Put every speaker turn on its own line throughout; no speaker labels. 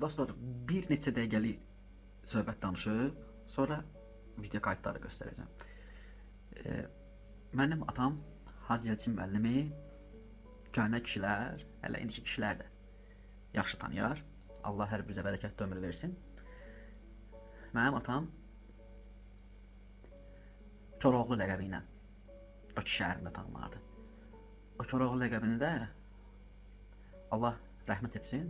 Dostlar, bir neçə dəqiqəlik söhbət danışıb, sonra video kayıtları göstərəcəm. Mənim atam Hacı Elçin müəllimi köhnə kişilər, hələ indiki kişilər də yaxşı tanıyar. Allah hər bizə bərəkətli ömür versin. Mənim atam Koroğlu ləqəbi ilə Bakı şəhərində tanınardı. O Koroğlu ləqəbini də Allah rəhmət etsin,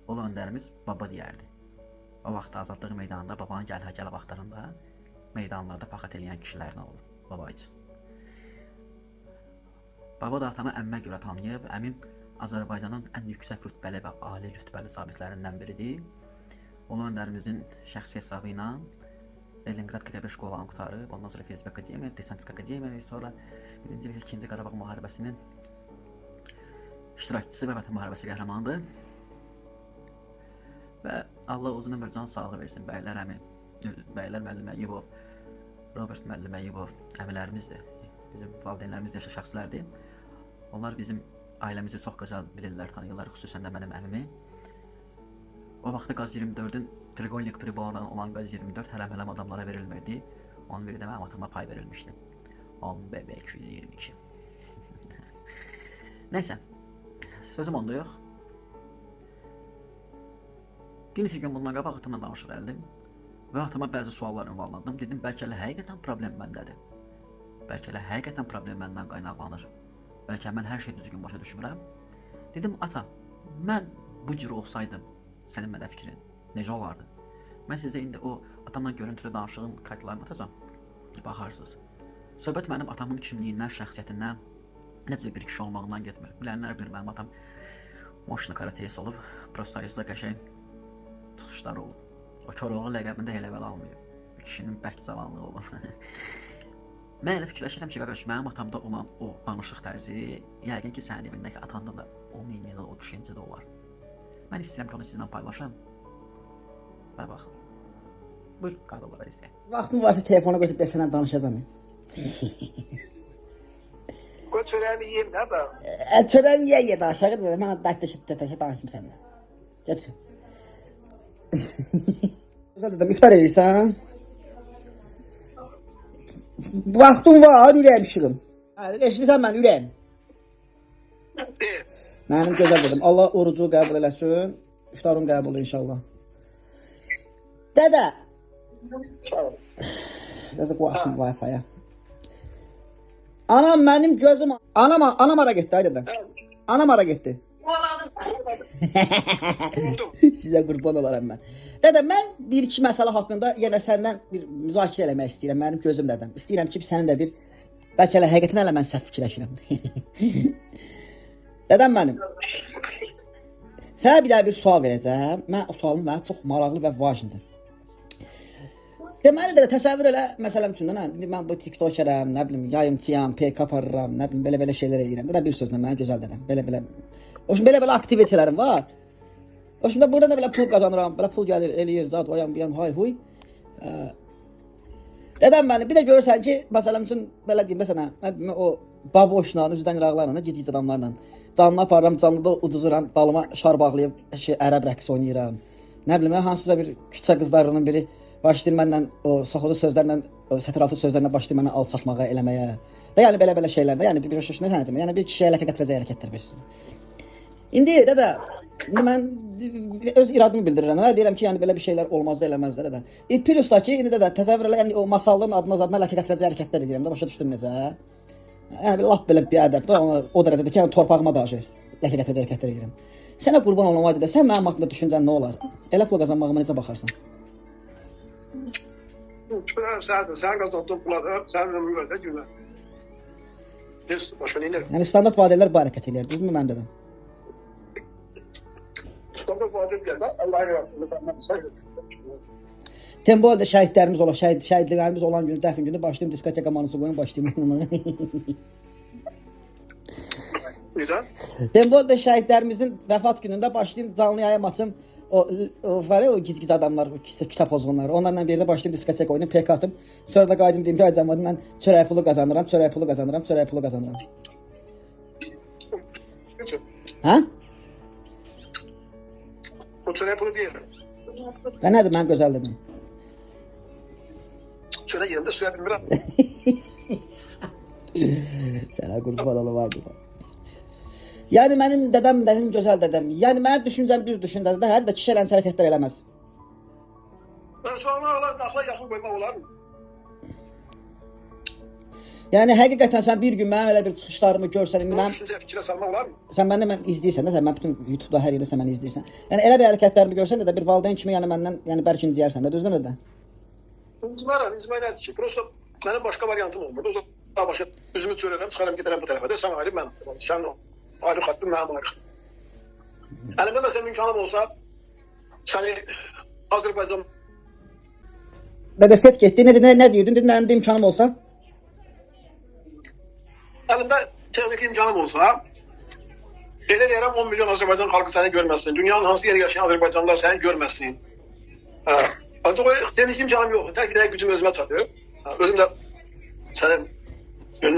ulu öndərimiz baba deyərdi. O vaxt Azadlıq meydanında babanın gəl-gəl vaxtlarında meydanlarda paxat eləyən kişilərdən olub baba üçün. Baba da atamı əmmə görə tanıyıb. Əmim Azərbaycanın ən yüksək rütbəli və ali rütbəli zabitlərindən biridir. Ulu öndərimizin şəxsi hesabı ilə Leningrad KGB şkolanı qurtarıb, ondan sonra Fizika Akademiya, Desant Akademiya və sonra 1-ci və 2-ci Qarabağ müharibəsinin iştirakçısı və Vətən müharibəsi qəhrəmanıdır. Və Allah uzun ömür, can sağlığı versin bəylər əmi, bəylər müəllim Əyyubov, Robert müəllim Əyyubov əmilərimizdir. Bizim valideynlərimiz yaşlı şəxslərdir. Onlar bizim ailəmizi çox gözəl bilirlər, tanıyırlar, xüsusən də mənim əmimi. O vaxtda Qaz 24-ün Trigolnik priborla olan Qaz 24 hələm-hələm adamlara verilmirdi. Onun biri də mənim atama pay verilmişdi. 10 BB 222. Neysə, sözüm onda yox. Bir neçə gün bundan qabaq atamla danışır əldim və atama bəzi suallar ünvanladım. Dedim, bəlkə elə həqiqətən problem məndədir. Bəlkə elə həqiqətən problem məndən qaynaqlanır. Bəlkə mən hər şeyi düzgün başa düşmürəm. Dedim, ata, mən bu cür olsaydım, sənin mənə fikrin necə olardı? Mən sizə indi o atamla görüntülü danışığın kayıtlarını atacağam. Baxarsınız. Söhbət mənim atamın kimliyindən, şəxsiyyətindən, nə cür bir kişi olmağından getmir. Bilənlər bilir, mənim atam moşna karateyist olub, profsoyuzda qəşəng çıxışları olub. O Koroğlu ləqəbini də elə belə almayıb. Kişinin bərk cavanlığı olub. Mən elə fikirləşirəm ki, qardaş, mənim atamda olan o danışıq tərzi, yəqin ki, sənin evindəki atanda da o mimiyada, o düşüncədə olar. Mən istəyirəm ki, onu sizinlə paylaşam. Və baxın. Buyur, qadınlara izləyək.
Vaxtın varsa telefona götürüb də sənə danışacağam.
Qoy çörəyimi yeyim də bə.
Çörəyimi yeyə-yeyə danışaq. Mən dərdləşib danışım səninlə. Götür. Gözəl dedim, iftar edirsən? Vaxtın var, ürəyim işirim. Eşidirsən mən, ürəyim.
De.
Mənim gözəl dedim. Allah orucu qəbul eləsin. İftarın qəbul inşallah. Dədə.
Sağ ol.
Biraz da qoy açım Wi-Fi-ya. Anam mənim gözüm, anam hara getdi ay dədə? Anam hara getdi? Sizə qurban olaram mən. Dədə, mən bir-iki məsələ haqqında yenə səndən bir müzakirə eləmək istəyirəm, mənim gözüm dədəm. İstəyirəm ki, sənin də bir, bəlkə elə həqiqətən hələ mən səhv fikirləşirəm. Dədəm mənim, sənə bir daha bir sual verəcəm. Mən o sualım mənə çox maraqlı və vacibdir. Deməli də təsəvvür elə, məsələn üçün də, indi mən bu TikTokerəm, nə bilim, yayımçıyam, PK aparıram, nə bilim, belə-belə şeylər eləyirəm. Də bir sözlə mənə gözəl dədəm. Belə-belə. O şimdi belə-belə aktivitələrim var. O şimdi buradan da belə pul qazanıram, belə pul gəlir, eləyir, zat, o yan, bu yan, hay huy. Dədəm mənim, bir də görürsən ki, məsələn üçün, belə deyim də sənə, nə bilim, o baboşla, üzdən iraqlarla, gic-gic adamlarla canlı aparıram, canlıda uduzuram, dalıma şar bağlayıb, şey, ərəb rəqsi oynayıram. Nə bilim, hansısa bir küçə qızlarının biri başlayır mənlə o soxucu sözlərlə, o sətiraltı sözlərlə başlayır mənə alçatmağa, eləməyə. Da yəni belə-belə şeylər də, yəni bir nə sənə deyim, yəni bir kişiyə ləkə gətirəcək hərəkətlər bir. İndi dədə, indi mən öz iradımı bildirirəm. Hə, deyirəm ki, yəni belə bir şeylər olmaz da, eləməz də dədə. Plus da ki, indi dədə təsəvvür elə, yəni o masallığın adına zadına ləkə gətirəcək hərəkətlər edirəm də, başa düşdün necə? Yəni lap belə bir ədəb də, o dərəcədə ki, yəni torpağıma daşı ləkə gətirəcək hərəkətlər edirəm. Sənə qurban olum ay dədə, sən mənim haqqımda düşüncən nə olar? Elə pul qazanmağıma necə baxarsan?
Sən, sən qazandığın pula da, sənin ömrünə də güvən. Biz başqa nə edərik?
Yəni standart vadələr bu hərəkət eləyir, düzdürmü mənim dədəm?
Standart vadə deyəndə Allahın yardımı sən yox.
Tembolda şəhidlərimiz olar, şəhidlərimiz olan günü, dəfn günü başlayım diskoteka mahnısı qoyum, başlayım oynamağa.
Necə?
Tembolda şəhidlərimizin vəfat günündə başlayım canlı yayım açım. O var ya o gic-gic adamlar, o küçə pozğunları. Onlarla bir yerdə başlayım diskoteka oynayım, PK atım. Sonra da qayıdım deyim ki, ay cəmaət, mən çörək pulu qazanıram, çörək pulu qazanıram, çörək pulu qazanıram. Hə?
O çörək Çörək pulu deyirəm.
Və nədir mənim gözəl dedim?
Çörək yerimdə suya bilmirəm.
Sənə qurban olum Ayda. Yəni mənim dədəm, mənim gözəl dədəm. Yəni mənim düşüncəm düz düşüncədir də, hər də kişi elənsə hərəkətlər eləməz.
Ben soğanı ağla yaxın qoymaq olar mı?
Yəni həqiqətən sən bir gün mənim elə bir çıxışlarımı görsən, indi
Bunu
mənim
düşüncə fikrə salmaq olar mı?
sən məni mən izləyirsən də, sən mən bütün YouTube-da hər yerdə sən məni izləyirsən. Yəni elə bir hərəkətlərimi görsən də, bir valideyn kimi yəni məndən yəni bərk inciyərsən də, düzdürmü də?
İncimərəm, incimə nədir ki? Prosta mənim başqa variantım olmur. O da daha başqa üzümü çörərəm, çıxaram gedərəm bu tərəfə də. Sən ayrı, mən. Sən ayrı xəttin, mənim ayrı xəttım. Əlimdə məsələn imkanım olsa, səni Azərbaycan
Dədə set getdi. Necə nə deyirdin? Dedin əlimdə imkanım olsa.
Əlimdə texniki imkanım olsa, belə deyərəm 10 milyon Azərbaycan xalqı səni görməsin. Dünyanın hansı yerində yaşayan Azərbaycanlılar səni görməsin. Hə. Ancaq o texniki imkanım yoxdur. Tək bir dənə gücüm özümə çatır. Hə, özüm də sənə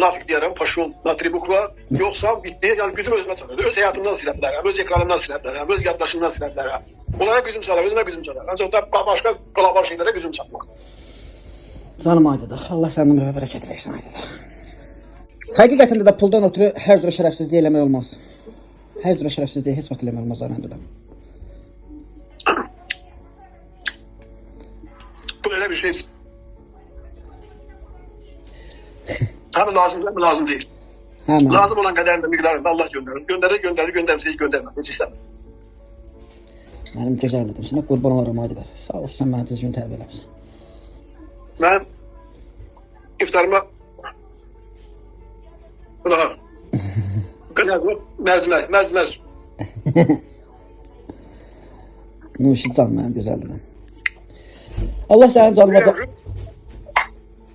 nafiq deyərəm, paşul, natribukla, yoxsa bitdi. Yəni gücüm özümə çatır. Öz həyatımdan silə bilərəm, öz ekranımdan silə bilərəm, öz yaddaşımdan silə bilərəm. Onlara gücüm çatar, özümə gücüm çatar. Ancaq da başqa qlobal şeylərə gücüm çatmaz.
Canım Ayda. Allah sənin ömrünə bərəkət versin Ayda. Həqiqətən də puldan ötürü hər cürə şərəfsizlik eləmək olmaz. Hər cürə şərəfsizlik heç vaxt eləmək olmaz mənim dədəm.
Bu elə bir şey. Hem lazım, hem lazım değil.
Hə mən.
Lazım olan qədərini də miqdarını da Allah göndərir. Göndərir, göndərir, göndərməsə heç göndərməz. Heç istəmir.
Mənim gözəl dedim. Sənə qurban olaram Ayda. Sağ ol, sən məni düzgün tərbiyə eləmisən.
Mənim iftarıma buna qədər bu mərcimək, mərcimək.
Nuşi can mənim gözəl dedim. Allah sənin canına can.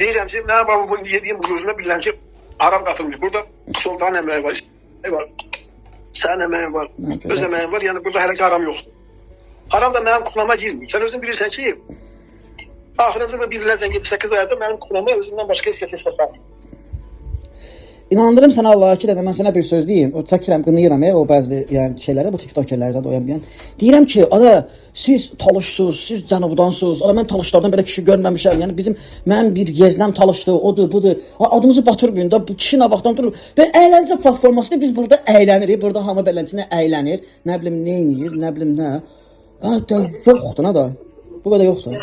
Deyirəm ki, mənim babam bu yediyim bu gözümə bilirəm ki, haram qatılmıyor. Burada sultan əməyi var, var. Sənin əməyin var,
Mən
öz əməyim var. Yəni burada hələ ki haram yoxdur. Haram da mənim kuklama girmir. Sən özün bilirsən ki, axırıncı və biriləcən 7-8 ayda mənim kuklama özümdən başqa heç kəs heç kəs
İnandırım sənə Allaha ki, dədə mən sənə bir söz deyim. O çəkirəm, qınayıram o bəzi yəni şeyləri bu TikTokerləri də oyan bir. Deyirəm ki, ada siz talışsınız, siz cənubdansınız. Ada mən talışlardan belə kişi görməmişəm. Yəni bizim mənim bir yeznəm talışdı, odur, budur. Adımızı batırmayın da bu kişi nə vaxtdan durur. Və əyləncə platformasında biz burada əylənirik. Burada hamı beləsinə əylənir. Nə bilim nə eləyir, nə bilim nə. Ha, də yoxdur nə da. Bu qədər yoxdur.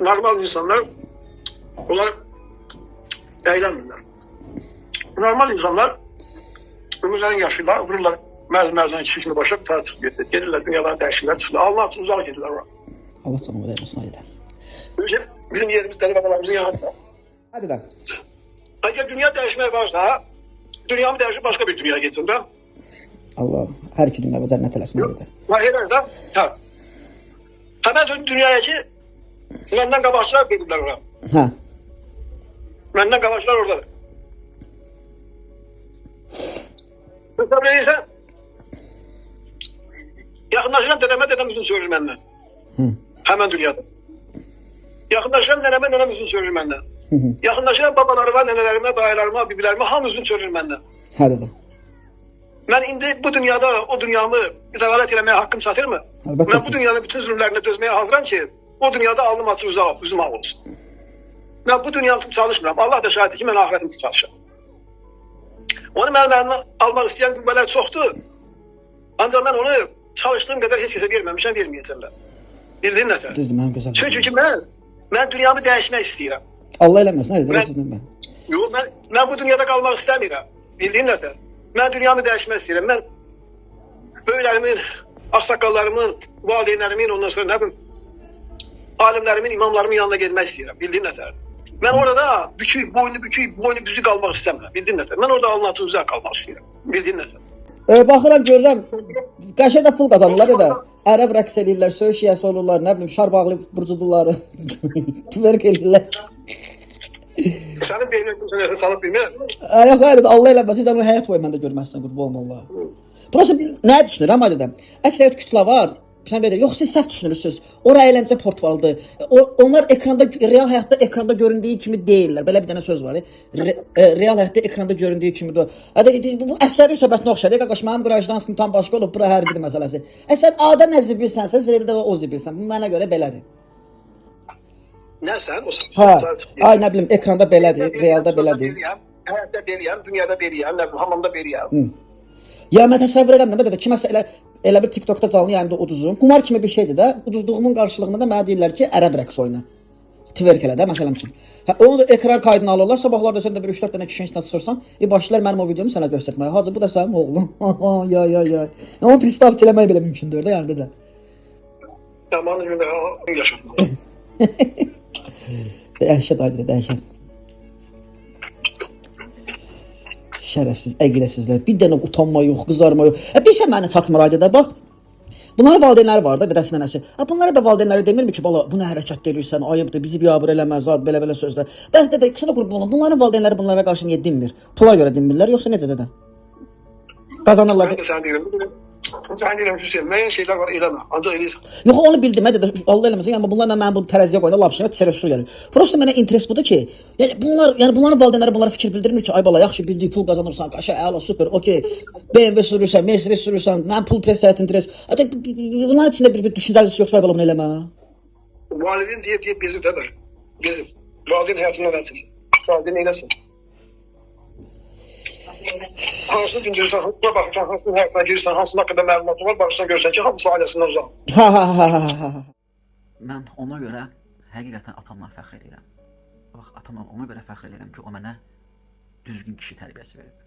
Normal insanlar onlar eğlenmirler. Normal insanlar ömürlerini yaşıyorlar, vururlar merdiven kişisini başa bir tane çıkıp gelir. Gelirler dünyadan değişirler, çıkırlar. Allah için uzak gelirler oraya.
Allah canımı dəyməsin ayda.
Bizim, bizim yerimiz dede babalarımızın yanında.
Hadi də.
Eğer dünya değişmeye varsa, dünyamı değişip başka bir dünya geçsin ben.
Allah hər iki dünyada cənnət eləsin ayda.
Ha, helal da. Ha. Hemen dünyaya ki, benden qabaqçılar verirler oraya.
Hə.
Məndən qabaqçılar oradadır. Təsəvvür edirsən, yaxınlaşıram dədəmə, dədəm üzünü çevirir məndən.
Hı.
Həmən dünyada. Yaxınlaşıram nənəmə, nənəm üzünü çevirir məndən.
Hı -hı.
Yaxınlaşıram babalarıma, nənələrimə, dayılarıma, bibilərimə, hamı üzünü çevirir məndən.
Hə dədə.
Mən indi bu dünyada o dünyamı zəlalət eləməyə haqqım çatırmı?
Əlbəttə
Mən bu
ki.
dünyanın bütün zülmlərinə dözməyə hazıram ki, o dünyada alnım açıq, üzüm ağ olsun. Mən bu dünyamı üçün çalışmıram. Allah da şahiddir ki, mən axirətim üçün çalışıram. Onu mənim əlimdən almaq istəyən qüvvələr çoxdur. Ancaq mən onu çalışdığım qədər heç kəsə verməmişəm, verməyəcəm də. Bildin nətər?
Düzdür mənim gözəl.
Çünki ki, mən dünyamı dəyişmək istəyirəm.
Allah eləməsin, hadi
Mən-
mən.
Yox, mən bu dünyada qalmaq istəmirəm. Bildin nətər? Mən dünyamı dəyişmək istəyirəm. Mən böyüklərimin, ağsaqqallarımın, valideynlərimin, ondan sonra nə bilim, alimlərimin, imamlarımın yanına getmək istəyirəm. Bildin nətər? Mən orada bükük, boynu bükük, boynu büzük qalmaq istəmirəm. Bildin nətər? Mən orada alnı açıq üzə qalmaq istəyirəm. Bildin nətər?
Baxıram görürəm qəşəng də pul qazanırlar da. Ərəb rəqs eləyirlər, söyüş yiyəsi olurlar, nə bilim şar bağlayıb burcudurlar. Twerk eləyirlər.
Sənin beyninə kimsə nəsə salıb bilmirəm.
Yox, hayır, Allah eləməsin, sən onu həyat boyu məndə görməzsən, qurban olum Allah. Prosta nə düşünürəm ay dedim. Əksəriyyət kütlə var. Sən belə yox, siz səhv düşünürsüz. Ora əyləncə portfalıdır. Onlar ekranda real həyatda ekranda göründüyü kimi deyillər. Belə bir dənə söz var. Real həyatda ekranda göründüyü kimidir. Bu əskəri söhbətinə oxşayır. Qaqaş, mənim qrajdanskim tam başqa olub, bura hərbidir məsələsi. Sən A-da nə zibilsənsə, Z-də də o zibilsən. Bu mənə görə belədir.
Nə sən? O
Hə. Ay nə bilim, ekranda belədir, realda belədir.
Həyatda beləyəm, dünyada beləyəm, nə bilim, hamamda beləyəm.
Ya mən təsəvvür eləmirəm də kiməsə elə bir TikTokda canlı yayımda uduzum. Qumar kimi bir şeydir də. Uduzduğumun qarşılığında da mənə deyirlər ki, ərəb rəqsi oyna. Twerk elə də məsələn üçün. Hə, onu da ekran kaydını alırlar. Sabahlar da sən də bir 3-4 dənə kişinin içinə çıxırsan, başlayırlar mənim o videomu sənə göstərməyə. Hacı, bu da sənin oğlun. Ya ya ya. Amma pristav eləmək belə mümkün deyil də, yəni də.
Yamanı gündə yaşatma.
Dəhşət aydı, dəhşət. Şərəfsiz, əqiləsizlər. Bir dənə utanma yox, qızarma yox. Bilsən məni çatmır ayda da bax. Bunların valideynləri var da, dədəsi nənəsi. Bunlara da valideynləri demirmi ki, bala, bu nə hərəkət eləyirsən, ayıbdır, bizi biabır eləmə, zad, belə-belə sözlər. Bəs dədə, sənə qurban olum, bunların valideynləri bunlara qarşı niyə dinmir? Pula görə dinmirlər, yoxsa necə dədə? Qazanırlar.
Mən də sənə deyirəm. Sən deyirəm Hüseyn, müəyyən şeylər var eləmə. Ancaq eləyirsən.
Yox, onu bildim, hə dədə, Allah eləməsin, yəni bunlarla mən bu tərəziyə qoyanda lap şeyə çərəşür gəlir. Prosta mənə interes budur ki, yəni bunlar, yəni bunların valideynləri bunlara fikir bildirmir ki, ay bala, yaxşı bildik, pul qazanırsan, qaşa, əla, super, okey. BMW sürürsən, Mercedes sürürsən, nə pul press interes. Bunların içində bir düşüncəli yoxdur, ay bala, bunu eləmə.
Valideyn deyib deyib bezib də bər. Bezib. Valideyn həyatından eləsin. Valideyn eləsin. Hansını dindirsən, hansına baxırsan, hansının həyatına girirsən, hansının haqqında məlumatın var, baxırsan görürsən ki, hamısı ailəsindən uzaq.
Ha ha ha ha ha.
Mən ona görə həqiqətən atamla fəxr edirəm. Bax, atamla ona görə fəxr edirəm ki, o mənə düzgün kişi tərbiyəsi verib.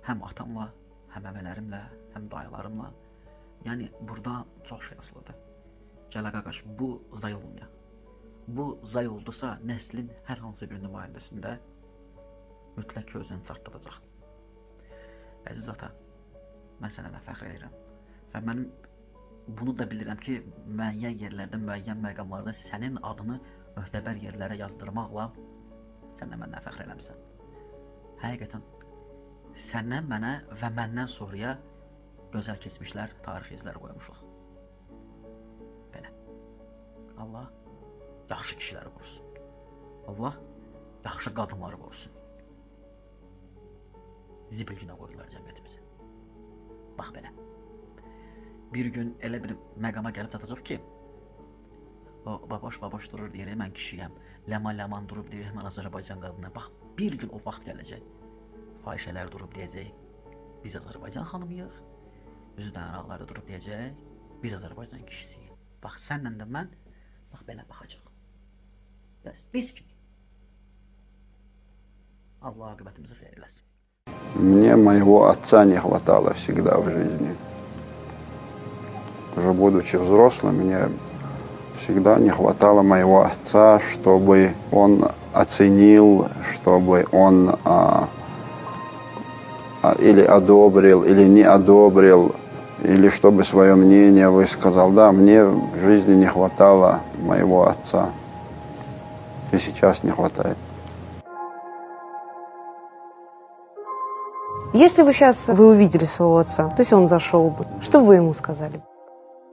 Həm atamla, həm əmələrimlə, həm dayılarımla. Yəni burada çox şey asılıdır. Gəl qaqaş, bu zay olmuyor. Bu zay oldusa nəslin hər hansı bir nümayəndəsində mütləq ki, özünü çatdıracaq. Əziz ata, mən sənə fəxr edirəm. Və mənim bunu da bilirəm ki, müəyyən yerlərdə, müəyyən məqamlarda sənin adını möhtəbər yerlərə yazdırmaqla sən də məndən fəxr eləmisən. Həqiqətən səndən mənə və məndən sonraya gözəl keçmişlər, tarixi izlər qoymuşuq. Belə. Allah yaxşı kişiləri qorusun. Allah yaxşı qadınları qorusun. Zibil günə qoydular cəmiyyətimizi. Bax belə. Bir gün elə bir məqama gəlib çatacaq ki, o baboş durur deyir, mən kişiyəm. Ləman durub deyir, mən Azərbaycan qadına. Bax, bir gün o vaxt gələcək. Fahişələr durub deyəcək, biz Azərbaycan xanımıyıq. Üzdən araqları durub deyəcək, biz Azərbaycan kişisiyik. Bax, sənlə də mən, bax, belə baxacaq. Bəs biz kimi? Allah aqibətimizi xeyir eləsin.
Мне моего отца не хватало всегда в жизни. Уже будучи взрослым, мне всегда не хватало моего отца, чтобы он оценил, чтобы он или одобрил, или не одобрил, или чтобы свое мнение высказал. Да, мне в жизни не хватало моего отца. И сейчас не хватает.
Если бы сейчас вы увидели своего отца, то есть он зашел бы, что бы вы ему сказали?